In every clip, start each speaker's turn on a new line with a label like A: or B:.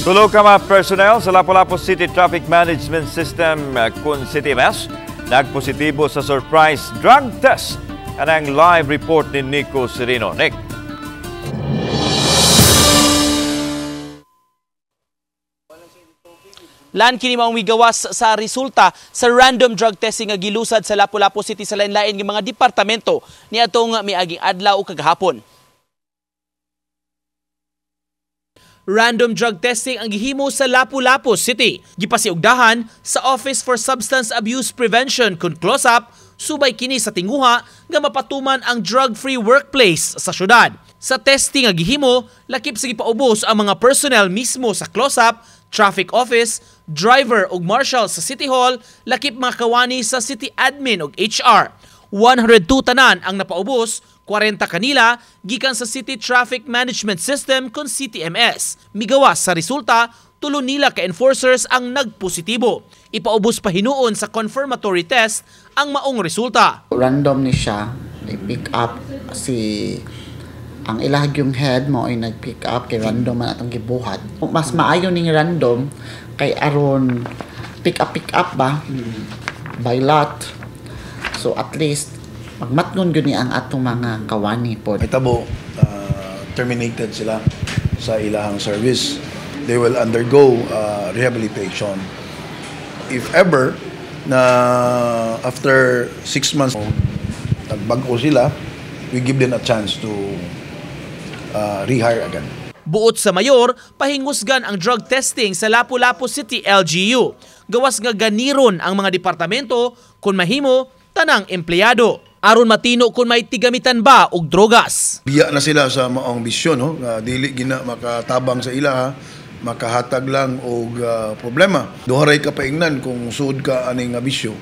A: Tulo ka mga personnel sa Lapu-Lapu City Traffic Management System kun CTMS nagpositibo sa surprise drug test. Anang live report ni Nico Serino. Nick.
B: Lan kini maong migawas sa resulta sa random drug testing nga gilusad sa Lapu-Lapu City sa lain-lain nga mga departamento niadtong miaging adlaw ug kagahapon. Random drug testing ang gihimo sa Lapu-Lapu City. Gipasiugdahan sa Office for Substance Abuse Prevention kun close-up, subay kini sa tinguha nga mapatuman ang drug-free workplace sa syudad. Sa testing nga gihimo, lakip sa gipaubos ang mga personnel mismo sa close-up, traffic office, driver ug marshal sa City Hall, lakip mga kawani sa City Admin ug HR. 102 tanan ang napaubos, 40 kanila gikan sa City Traffic Management System kon CTMS. Migawas sa resulta, tulo nila ka enforcers ang nagpositibo. Ipaubos pa hinuon sa confirmatory test ang maong resulta.
C: Random ni siya, i-pick up si ang ilahag yung head mo ay nag-pick up kay random man atong gibuhat. Mas maayo ning random kay aron pick up ba by lot. So at least magmatngon gyud ni ang atong mga kawani pod.
D: Itabo terminated sila sa ilahang service. They will undergo rehabilitation. If ever na after 6 months nagbag-o sila, we give them a chance to rehire again.
B: Buot sa mayor, pahingusgan ang drug testing sa Lapu-Lapu City LGU. Gawas nga ganiron ang mga departamento kung mahimo tanang empleyado. Aron matino kung may tigamitan ba og drogas.
D: Biya na sila sa maong bisyo, no? Dili gina makatabang sa ila, makahatag lang og problema. Duha ray ka paingnan kung suod ka aning bisyo.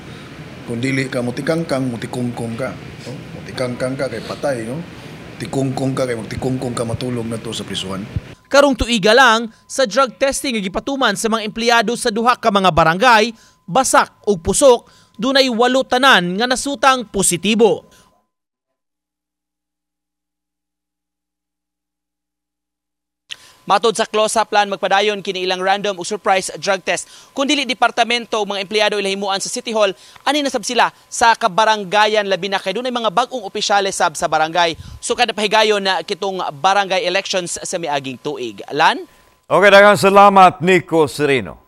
D: Kung dili ka mutikangkang, mutikungkong ka, no? Mutikangkang ka kay patay, no? Tikungkong ka kay magtikungkong ka matulog na to sa prisuhan.
B: Karong tuiga lang sa drug testing nga gipatuman sa mga empleyado sa duha ka mga barangay, Basak ug Pusok, dunay 8 tanan nga nasutang positibo. Matod sa close-up plan, magpadayon kini ilang random ug surprise drug test. Kung dili departamento o mga empleyado ilahimuan sa City Hall, ani nasab sila sa kabaranggayan labi na kay dunay mga bag-ong opisyales sab sa barangay. So kada pahigayon na kitong barangay elections sa miaging tuig. Lan?
A: Okay, daghang salamat Nico Serino.